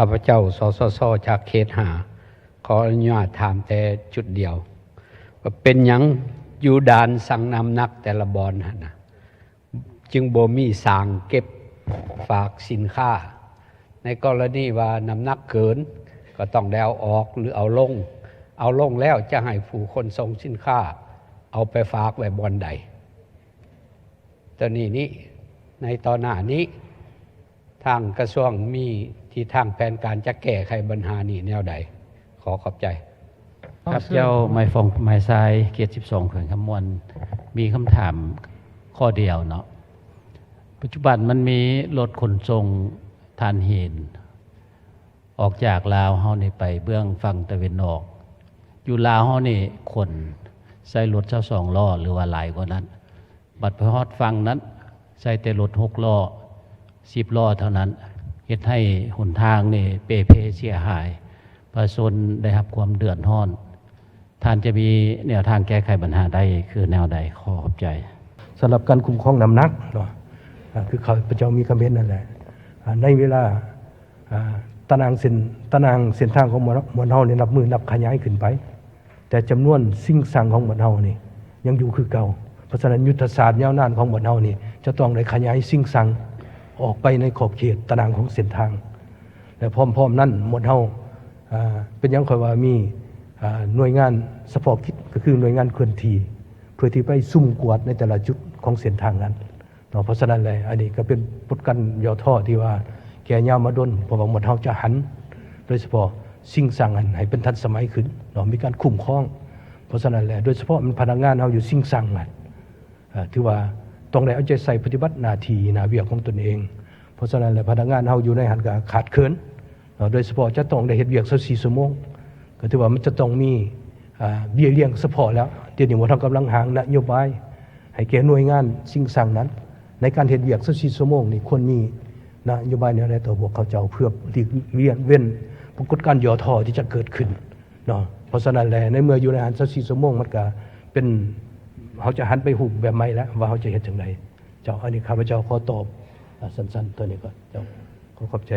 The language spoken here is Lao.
ຂ້າພະເຈົ້າ ສສຊ ຈາກເຂດຫ້າ ຂໍອະນຸຍາດຖາມແຕ່ຈຸດດຽວ ວ່າເປັນຫຍັງຢູ່ດ່ານຊັ່ງນ້ຳໜັກແຕ່ລະບ່ອນຫັ້ນນະ ຈຶ່ງບໍ່ມີຊ່າງເກັບຝາກສິນຄ້າ? ໃນກໍລະນີວ່ານ້ຳໜັກເກີນ ກໍຕ້ອງໄດ້ເອົາອອກ ຫຼື ເອົາລົງ, ເອົາລົງແລ້ວຈະໃຫ້ຜູ້ຂົນສົ່ງສິນຄ້າເອົາໄປຝາກໄວ້ບ່ອນໃດ? ຕອນນີ້ນີ້ ໃນຕໍ່ໜ້ານີ້ ທາງກະຊວງມີທິດທາງແຜນການຈະແກ້ໄຂບັນຫານີ້ແນວໃດ? ຂໍຂອບໃຈ. ຂ້າພະເຈົ້າ ໝາຍຟອງ ໝາຍຊາຍ ເຂດສິບສອງ ແຂວງຄຳມ່ວນ ມີຄຳຖາມຂໍ້ດຽວເນາະ. ປັດຈຸບັນມັນມີລົດຂົນສົ່ງຖ່ານຫີນ ອອກຈາກລາວເຮົານີ້ໄປເບື້ອງຝັ່ງຕາເວັນອອກ. ຢູ່ລາວເຮົານີ້ຂົນໃຊ້ລົດຊາວສອງລໍ້ ຫຼືວ່າຫຼາຍກວ່ານັ້ນ. ບັດໄປຮອດຝັ່ງນັ້ນ ໃຊ້ແຕ່ລົດຫົກລໍ້ ສິບລໍ້ເທົ່ານັ້ນ, ເຮັດໃຫ້ຫົນທາງນີ້ເປ່ເພເສຍຫາຍ, ປະຊາຊົນໄດ້ຮັບຄວາມເດືອດຮ້ອນ. ທ່ານຈະມີແນວທາງແກ້ໄຂບັນຫາໄດ້ຄືແນວໃດ? ຂໍຂອບໃຈ. ສຳລັບການຄຸ້ມຄອງນ້ຳໜັກເນາະ ອາ ຄືຂ້າພະເຈົ້າມີຄຳເຫັນນັ້ນແຫຼະ ອາ ໃນເວລາ ອາ ຕາໜ່າງເສັ້ນ ຕາໜ່າງເສັ້ນທາງຂອງໝວດ ໝວດເຮົານີ້ນັບມື້ນັບຂະຫຍາຍຂຶ້ນໄປ, ແຕ່ຈຳນວນຊິງຊັງຂອງໝວດເຮົານີ້ຍັງຢູ່ຄືເກົ່າ. ເພາະສະນັ້ນ ຍຸດທະສາດຍາວນານຂອງໝວດເຮົານີ້ຈະຕ້ອງໄດ້ຂະຫຍາຍຊິງຊັງອອກໄປໃນຂອບເຂດຕາໜ່າງຂອງເສັ້ນທາງ ແລະ ພ້ອມໆນັ້ນ ໝວດເຮົາ ອາ ເປັນຫຍັງຂ້ອຍວ່າມີ ອາ ໜ່ວຍງານສະເພາະກິດ ກໍຄືໜ່ວຍງານເຄື່ອນທີ່ ເພື່ອທີ່ໄປຊຸ່ມກວດໃນແຕ່ລະຈຸດຂອງເສັ້ນທາງນັ້ນເນາະ. ເພາະສະນັ້ນແຫຼະ ອັນນີ້ກໍເປັນບົດການຫຍໍ້ທໍ້ທີ່ວ່າແກ່ຍາວມາດົນ, ເພາະວ່າໝວດເຮົາຈະຫັນໂດຍສະເພາະຊິງຊັງຫັ້ນໃຫ້ເປັນທັນສະໄໝຂຶ້ນເນາະ, ມີການຄຸ້ມຄອງ. ເພາະສະນັ້ນແຫຼະ ໂດຍສະເພາະແມ່ນພະນັກງານເຮົາຢູ່ຊິງຊັງນັ້ນ ອາ ຖືວ່າຕ້ອງໄດ້ເອົາໃຈໃສ່ປະຕິບັດໜ້າທີ່ໜ້າວຽກຂອງຕົນເອງ. ເພາະສະນັ້ນແຫຼະ ພະນັກງານເຮົາຢູ່ໃນຫັ້ນກໍຂາດເຂີນ, ເນາະ ໂດຍສະເພາະຈະຕ້ອງໄດ້ເຮັດວຽກຊາວສີ່ຊົ່ວໂມງ, ກໍຖືວ່າມັນຈະຕ້ອງມີ ອາ ເບ້ຍລ້ຽງສະເພາະແລ້ວ. ດຽວນີ້ພວກເຮົາກຳລັງຮ່າງນະໂຍບາຍໃຫ້ແກ່ໜ່ວຍງານຊິງຊັງນັ້ນ ໃນການເຮັດວຽກຊາວສີ່ຊົ່ວໂມງນີ້ ຄວນມີນະໂຍບາຍແນວໃດຕໍ່ພວກເຂົາເຈົ້າ ເພື່ອຫຼີກເວັ້ນປາກົດການຫຍໍ້ທໍ້ທີ່ຈະເກີດຂຶ້ນເນາະ. ເພາະສະນັ້ນແຫຼະ ໃນເມື່ອຢູ່ໃນຫັ້ນຊາວສີ່ຊົ່ວໂມງ ມັນກະເປັນ ເຮົາຈະຫັນໄປຮູບແບບໃໝ່ແລ້ວວ່າເຮົາຈະເຮັດຈັ່ງໃດ. ເຈົ້າ ອັນນີ້ຂ້າພະເຈົ້າຂໍຕອບ ອາ ສັ້ນໆ ເທົ່ານີ້ກ່ອນ. ເຈົ້າ ຂໍຂອບໃຈ.